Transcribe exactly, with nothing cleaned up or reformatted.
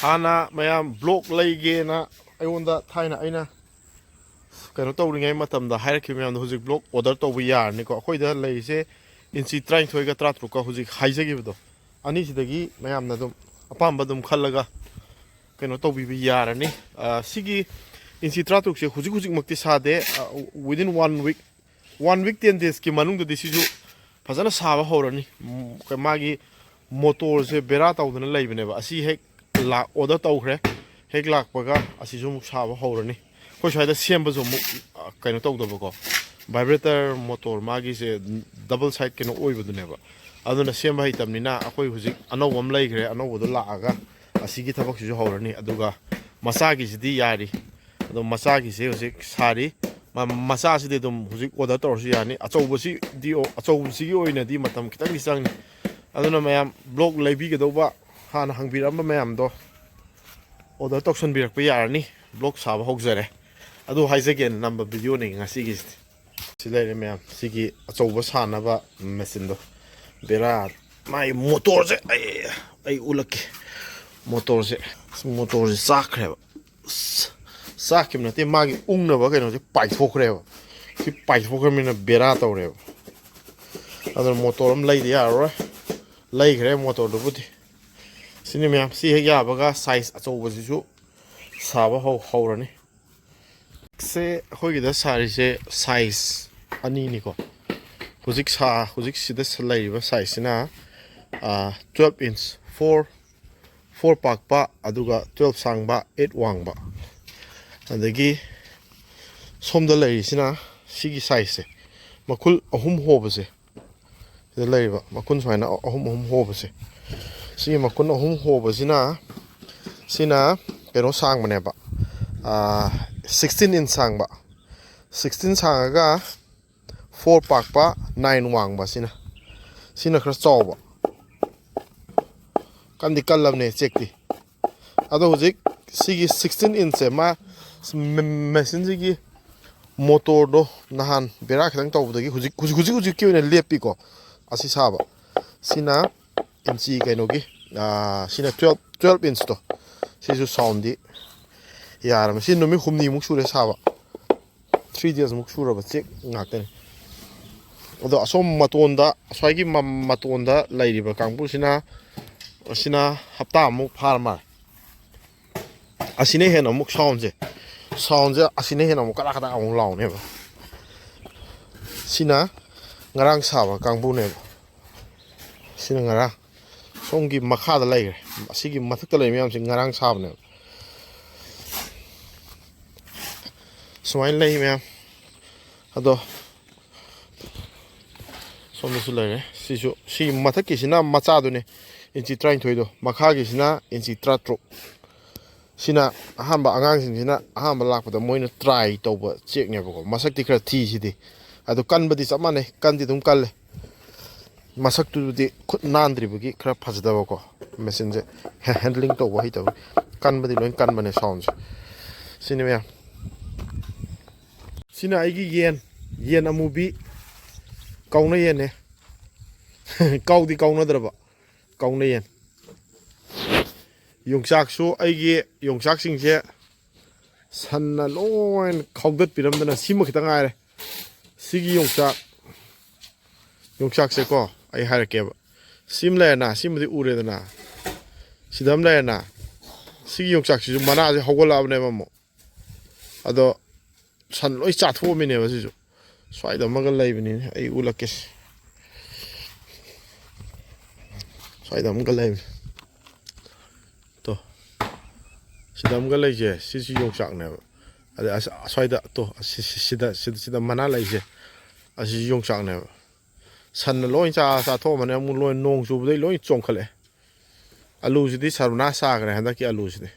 ꯍꯥꯟꯅ ꯃꯌꯥꯝ ꯕ꯭ꯂꯣꯛ ꯂꯩꯒꯦꯅ ꯑꯩꯉꯣꯟꯗ ꯊꯥꯏꯅ ꯑꯩꯅ ꯀꯩꯅꯣ ꯇꯧꯔꯤꯉꯩ ꯃꯇꯝꯗ ꯍꯥꯏꯔꯛꯈꯤꯕ ꯃꯌꯥꯝꯗꯣ ꯍꯧꯖꯤꯛ ꯕ꯭ꯂꯣꯛ ꯑꯣꯔꯗꯔ ꯇꯧꯕ ꯌꯥꯔꯅꯤꯀꯣ꯫ ꯑꯩꯈꯣꯏꯗ ꯂꯩꯔꯤꯁꯦ ꯏꯟꯆꯤ ꯇꯔꯥꯅꯤꯊꯣꯏꯒ ꯇꯔꯥꯇꯔꯨꯛꯀ ꯍꯧꯖꯤꯛ ꯍꯥꯏꯖꯈꯤꯕꯗꯣ, ꯑꯅꯤꯁꯤꯗꯒꯤ ꯃꯌꯥꯝꯅ ꯑꯗꯨꯝ ꯑꯄꯥꯝꯕ ꯑꯗꯨꯝ ꯈꯜꯂꯒ ꯀꯩꯅꯣ ꯇꯧꯕꯤꯕ ꯌꯥꯔꯅꯤ꯫ ꯑ, ꯁꯤꯒꯤ ꯏꯟꯆꯤ ꯇꯔꯥꯇꯔꯨꯛꯁꯦ ꯍꯧꯖꯤꯛ ꯍꯧꯖꯤꯛꯃꯛꯇꯤ ꯁꯥꯗꯦ꯫ ꯑ, within one week, one week ten days ꯀꯤ ꯃꯅꯨꯡꯗꯗꯤ ꯁꯤꯁꯨ ꯐꯖꯅ ꯁꯥꯕ ꯍꯧꯔꯅꯤ꯫ ꯎꯝ, ꯃꯥꯒꯤ ꯃꯣꯇꯣꯔꯁꯦ ꯕꯦꯔꯥ ꯇꯧꯗꯅ ꯂꯩꯕꯅꯦꯕ꯫ ꯑꯁꯤ ꯍꯦꯛ ꯂꯥꯛ ꯑꯣꯔꯗꯔ ꯇꯧꯈ꯭ꯔꯦ, ꯍꯦꯛ ꯂꯥꯛꯄꯒ ꯑꯁꯤꯁꯨ ꯑꯃꯨꯛ ꯁꯥꯕ ꯍꯧꯔꯅꯤ꯫ ꯑꯩꯈꯣꯏ ꯁ꯭ꯋꯥꯏꯗ ꯁꯦꯝꯕꯁꯨ ꯑꯃꯨꯛ, ꯑ, ꯀꯩꯅꯣ ꯇꯧꯗꯕꯀꯣ, ꯚꯥꯏꯕ꯭ꯔꯦꯇꯔ ꯃꯣꯇꯣꯔ ꯃꯥꯒꯤꯁꯦ ꯗꯕꯜ ꯁꯥꯏꯠ ꯀꯩꯅꯣ ꯑꯣꯏꯕꯗꯨꯅꯦꯕ꯫ ꯑꯗꯨꯅ ꯁꯦꯝꯕ ꯍꯩꯇꯕꯅꯤꯅ ꯑꯩꯈꯣꯏ ꯍꯧꯖꯤꯛ ꯑꯅꯧꯕ ꯑꯃ ꯂꯩꯈ꯭ꯔꯦ, ꯑꯅꯧꯕꯗꯣ ꯂꯥꯛꯑꯒ ꯑꯁꯤꯒꯤ ꯊꯕꯛꯁꯤꯁꯨ ꯍꯧꯔꯅꯤ꯫ ꯑꯗꯨꯒ ꯃꯆꯥꯒꯤꯁꯤꯗꯤ ꯌꯥꯔꯤ, ꯑꯗꯣ ꯃꯆꯥꯒꯤꯁꯦ ꯍꯧꯖꯤꯛ ꯁꯥꯔꯤ꯫ ꯃ-, ꯃꯆꯥꯁꯤꯗꯤ ꯑꯗꯨꯝ ꯍꯧꯖꯤꯛ ꯑꯣꯔꯗꯔ ꯇꯧꯔꯁꯨ ꯌꯥꯅꯤ꯫ ꯑꯆꯧꯕꯁꯤꯗꯤ, ꯑꯆꯧꯕꯁꯤꯒꯤ ꯑꯣꯏꯅꯗꯤ ꯃꯇꯝ ꯈꯤꯇꯪꯗꯤ ꯆꯪꯅꯤ꯫ ꯑꯗꯨꯅ ꯃꯌꯥꯝ ꯕ꯭ꯂꯣꯛ ꯂꯩꯕꯤꯒꯗꯧꯕ ꯍꯥꯟꯅ ꯍꯪꯕꯤꯔꯝꯕ ꯃꯌꯥꯝꯗꯣ ꯑꯣꯔꯗꯔ ꯇꯧꯁꯟꯕꯤꯔꯛꯄ ꯌꯥꯔꯅꯤ꯫ ꯕ꯭ꯂꯣꯛ ꯁꯥꯕ ꯍꯧꯖꯔꯦ꯫ ꯑꯗꯨ ꯍꯥꯏꯖꯒꯦꯅ ꯅꯝꯕ ꯚꯤꯗꯤꯑꯣꯅꯤ ꯉꯁꯤꯒꯤꯁꯤꯗꯤ꯫ ꯁꯤ ꯂꯩꯔꯦ ꯃꯌꯥꯝ, ꯁꯤꯒꯤ ꯑꯆꯧꯕ ꯁꯥꯅꯕ ꯃꯦꯆꯤꯟꯗꯣ꯫ ꯕꯦꯔꯥ, ꯃꯥꯒꯤ ꯃꯣꯇꯣꯔꯁꯦ ꯑꯩ, ꯑꯩ ꯎꯠꯂꯛꯀꯦ꯫ ꯃꯣꯇꯣꯔꯁꯦ, ꯃꯣꯇꯣꯔꯁꯦ ꯆꯥꯛꯈ꯭ꯔꯦꯕ꯫ ꯑꯁ, ꯆꯥꯛꯈꯤꯕ ꯅꯠꯇꯦ, ꯃꯥꯒꯤ ꯎꯪꯅꯕ ꯀꯩꯅꯣꯁꯦ ꯄꯥꯏꯊꯣꯛꯈ꯭ꯔꯦꯕ꯫ ꯁꯤ ꯄꯥꯏꯊꯣꯛꯈ꯭ꯔꯕꯅꯤꯅ ꯕꯦꯔꯥ ꯇꯧꯔꯦꯕ꯫ ꯑꯗꯨꯅ ꯃꯣꯇꯣꯔ ꯑꯃ ꯂꯩꯗ ꯌꯥꯔꯔꯣꯏ꯫ ꯂꯩꯈ꯭ꯔꯦ ꯃꯣꯇꯣꯔꯗꯨꯕꯨꯗꯤ꯫ ꯁꯤꯅꯤ ꯃꯌꯥꯝ, ꯁꯤ ꯍꯦꯛ ꯌꯥꯕꯒ ꯁꯥꯏꯖ ꯑꯆꯧꯕꯁꯤꯁꯨ ꯁꯥꯕ ꯍꯧ-, ꯍꯧꯔꯅꯤ꯫ ꯁꯦ ꯑꯩꯈꯣꯏꯒꯤꯗ ꯁꯥꯔꯤꯁꯦ ꯁꯥꯏꯖ ꯑꯅꯤꯅꯤꯀꯣ꯫ ꯍꯧꯖꯤꯛ ꯁꯥ-, ꯍꯧꯖꯤꯛ ꯁꯤꯗ ꯁ-, ꯂꯩꯔꯤꯕ ꯁꯥꯏꯖꯁꯤꯅ, ꯑꯥ, twelve inch, four, four ꯄꯥꯛꯄ, ꯑꯗꯨꯒ twelve ꯁꯥꯡꯕ, eight ꯋꯥꯡꯕ꯫ ꯑꯗꯒꯤ ꯁꯣꯝꯗ ꯂꯩꯔꯤꯁꯤꯅ ꯁꯤꯒꯤ ꯁꯥꯏꯖꯁꯦ, ꯃꯈꯨꯜ ꯑꯍꯨꯝ ꯍꯣꯕꯁꯦ, ꯁꯤꯗ ꯂꯩꯔꯤꯕ ꯃꯈꯨꯟ ꯁꯨꯃꯥꯏꯅ ꯑꯍꯨꯝ ꯑꯍꯨꯝ ꯍꯣꯕꯁꯦ, ꯁꯤꯒꯤ ꯃꯈꯨꯟ ꯑꯍꯨꯝ ꯍꯣꯕꯁꯤꯅ, ꯁꯤꯅ ꯀꯩꯅꯣ ꯁꯥꯡꯕꯅꯦꯕ, ꯁꯤꯛꯁꯇꯤꯟ ꯏꯟꯆ ꯁꯥꯡꯕ, ꯁꯤꯛꯁꯇꯤꯟ ꯁꯥꯡꯉꯒ ꯐꯣꯔ ꯄꯥꯛꯄ, ꯅꯥꯏꯟ ꯋꯥꯡꯕ꯫ ꯁꯤꯅ, ꯁꯤꯅ ꯈꯔ ꯆꯥꯎꯕ, ꯀꯟꯗꯤ ꯀꯜꯂꯕꯅꯦ ꯆꯦꯛꯇꯤ꯫ ꯑꯗꯣ ꯍꯧꯖꯤꯛ ꯁꯤꯒꯤ ꯁꯤꯛꯁꯇꯤꯟ ꯏꯟꯆꯁꯦ, ꯃꯥ ꯃꯦ-, ꯃꯦꯆꯤꯟꯁꯤꯒꯤ ꯃꯣꯇꯣꯔꯗꯣ ꯅꯍꯥꯟ ꯕꯦꯔꯥ ꯈꯤꯇꯪ ꯇꯧꯕꯗꯒꯤ ꯍꯧꯖꯤꯛ, ꯍꯧꯖꯤꯛ, ꯍꯧꯖꯤꯛ, ꯍꯧꯖꯤꯛꯀꯤ ꯑꯣꯏꯅ ꯂꯦꯞꯄꯤꯀꯣ꯫ ꯑꯁꯤ ꯁꯥꯕ, ꯁꯤꯅ ꯏꯟꯆꯤ ꯀꯩꯅꯣꯒꯤ, ꯑꯥ, ꯁꯤꯅ twelve, twelve ꯏꯟꯆꯇꯣ, ꯁꯤꯁꯨ ꯁꯥꯎꯟꯗꯤ ꯌꯥꯔꯕꯅꯤ꯫ ꯁꯤ ꯅꯨꯃꯤꯠ ꯍꯨꯝꯅꯤꯃꯨꯛ ꯁꯨꯔꯦ ꯁꯥꯕ, ꯊ꯭ꯔꯤ ꯗꯦꯖꯃꯨꯛ ꯁꯨꯔꯕ ꯆꯦꯛ ꯉꯥꯛꯇꯅꯤ꯫ ꯑꯗꯣ ꯑꯁꯣꯝ ꯃꯇꯣꯟꯗ, ꯑꯁ꯭ꯋꯥꯏꯒꯤ ꯃ- ꯃꯇꯣꯟꯗ ꯂꯩꯔꯤꯕ ꯀꯥꯡꯕꯨꯁꯤꯅ, ꯑꯁꯤꯅ ꯍꯞꯇꯥꯃꯨꯛ ꯐꯥꯔ ꯃꯥꯜꯂꯦ꯫ ꯑꯁꯤꯅ ꯍꯦꯟꯅ ꯑꯃꯨꯛ ꯁꯥꯎꯟꯁꯦ, ꯁꯥꯎꯟꯁꯦ ꯑꯁꯤꯅ ꯍꯦꯟꯅ ꯑꯃꯨꯛ ꯀꯗꯥꯛ ꯀꯗꯥꯛ ꯑꯃꯨꯛ ꯂꯥꯎꯅꯦꯕ꯫ ꯁꯤꯅ ꯉꯔꯥꯡ ꯁꯥꯕ ꯀꯥꯡꯕꯨꯅꯦꯕ꯫ ꯁꯤꯅ ꯉꯔꯥꯡ꯫ ꯁꯣꯝꯒꯤ ꯃꯈꯥꯗ ꯂꯩꯈ꯭ꯔꯦ꯫ ꯑꯁꯤꯒꯤ ꯃꯊꯛꯇ ꯂꯩꯔꯤ ꯃꯌꯥꯝꯁꯤ ꯉꯔꯥꯡ ꯁꯥꯕꯅꯦꯕ꯫ ꯁꯨꯃꯥꯏꯅ ꯂꯩ ꯃꯌꯥꯝ꯫ ꯑꯗꯣ ꯁꯣꯝꯗꯁꯨ ꯂꯩꯔꯦ꯫ ꯁꯤꯁꯨ, ꯁꯤ ꯃꯊꯛꯀꯤꯁꯤꯅ ꯃꯆꯥꯗꯨꯅꯦ, ꯏꯟꯆꯤ ꯇꯔꯥꯅꯤꯊꯣꯏꯗꯣ, ꯃꯈꯥꯒꯤꯁꯤꯅ ꯏꯟꯆꯤ ꯇꯔꯥꯇꯔꯨꯛ꯫ ꯁꯤꯅ ꯑꯍꯥꯟꯕ, ꯑꯉꯥꯡꯁꯤꯡꯁꯤꯅ ꯑꯍꯥꯟꯕ ꯂꯥꯛꯄꯗ ꯃꯣꯏꯅ ꯇ꯭ꯔꯥꯏ ꯇꯧꯕ ꯆꯦꯛꯅꯦꯕꯀꯣ꯫ ꯃꯁꯛꯇꯤ ꯈꯔ ꯊꯤ ꯁꯤꯗꯤ, ꯑꯗꯣ ꯀꯟꯕꯗꯤ ꯆꯞ ꯃꯥꯟꯅꯩ, ꯀꯟꯗꯤ ꯑꯗꯨꯝ ꯀꯜꯂꯦ꯫ ꯃꯁꯛꯇꯨꯗꯤ ꯈꯨꯠ ꯅꯥꯟꯗ꯭ꯔꯤꯕꯒꯤ ꯈꯔ ꯐꯖꯗꯕꯀꯣ, ꯃꯦꯆꯤꯟꯁꯦ ꯍꯦꯟꯗ꯭ꯂꯤꯡ ꯇꯧꯕ ꯍꯩꯇꯕ꯫ ꯀꯟꯕꯗꯤ ꯂꯣꯏ ꯀꯟꯕꯅꯦ ꯁꯥꯎꯟꯁꯦ꯫ ꯁꯤꯅꯤ ꯃꯌꯥꯝ꯫ ꯁꯤꯅ ꯑꯩꯒꯤ ꯌꯦꯟ, ꯌꯦꯟ ꯑꯃꯨꯕꯤ, ꯀꯥꯎꯅ ꯌꯦꯟꯅꯦ꯫ ꯀꯥꯎꯗꯤ ꯀꯥꯎꯅꯗ꯭ꯔꯕ, ꯀꯥꯎꯅ ꯌꯦꯟ꯫ ꯌꯣꯡꯆꯥꯛꯁꯨ, ꯑꯩꯒꯤ ꯌꯣꯡꯆꯥꯛꯁꯤꯡꯁꯦ ꯁꯟꯅ ꯂꯣꯏꯅ ꯈꯥꯎꯗꯠꯄꯤꯔꯝꯗꯅ ꯁꯤꯃ ꯈꯤꯇꯪ ꯉꯥꯏꯔꯦ꯫ ꯁꯤꯒꯤ ꯌꯣꯡꯆꯥꯛ, ꯌꯣꯡꯆꯥꯛꯁꯦꯀꯣ, ꯑꯩ ꯍꯥꯏꯔꯛꯀꯦꯕ꯫ ꯁꯤꯃ ꯂꯩꯔꯦꯅ, ꯁꯤꯃꯗꯤ ꯎꯔꯦꯗꯅ, ꯁꯤꯗ ꯑꯃ ꯂꯩꯔꯦꯅ, ꯁꯤꯒꯤ ꯌꯣꯡꯆꯥꯛꯁꯤꯁꯨ ꯃꯅꯥꯁꯦ ꯍꯧꯒꯠꯂꯛꯑꯕꯅꯦꯕ ꯑꯃꯨꯛ꯫ ꯑꯗꯣ ꯁꯟ ꯂꯣꯏ ꯆꯥꯊꯣꯛꯑꯝꯃꯤꯅꯦꯕ ꯁꯤꯁꯨ꯫ ꯁ꯭ꯋꯥꯏꯗ ꯑꯃꯒ ꯂꯩꯕꯅꯤꯅꯦ, ꯑꯩ ꯎꯠꯂꯛꯀꯦꯁꯦ꯫ ꯁ꯭ꯋꯥꯏꯗ ꯑꯃꯒ ꯂꯩꯕꯅꯤ꯫ ꯇꯣ, ꯁꯤꯗ ꯑꯃꯒ ꯂꯩꯁꯦ, ꯁꯤꯁꯨ ꯌꯣꯡꯆꯥꯛꯅꯦꯕ꯫ ꯑꯗ ꯑꯁ-, ꯑꯁ꯭ꯋꯥꯏꯗ ꯇꯣ, ꯑꯁꯤ-, ꯁꯤ-, ꯁꯤꯗ, ꯁꯤꯗ, ꯁꯤꯗ ꯃꯅꯥ ꯂꯩꯁꯦ, ꯑꯁꯤꯁꯨ ꯌꯣꯡꯆꯥꯛꯅꯦꯕ꯫ ꯁꯟꯅ ꯂꯣꯏ ꯆꯥ ꯆꯥꯊꯣꯛꯑꯝꯃꯅꯦ꯫ ꯑꯃꯨꯛ ꯂꯣꯏ ꯅꯣꯡ ꯆꯨꯕꯗꯩ ꯂꯣꯏ ꯆꯣꯡꯈꯠꯂꯛꯑꯦ꯫ ꯑꯂꯨꯁꯤꯗꯤ ꯁꯔꯕꯅꯥꯁ ꯆꯥꯈ꯭ꯔꯦ ꯍꯟꯗꯛꯀꯤ ꯑꯂꯨꯁꯤꯗꯤ꯫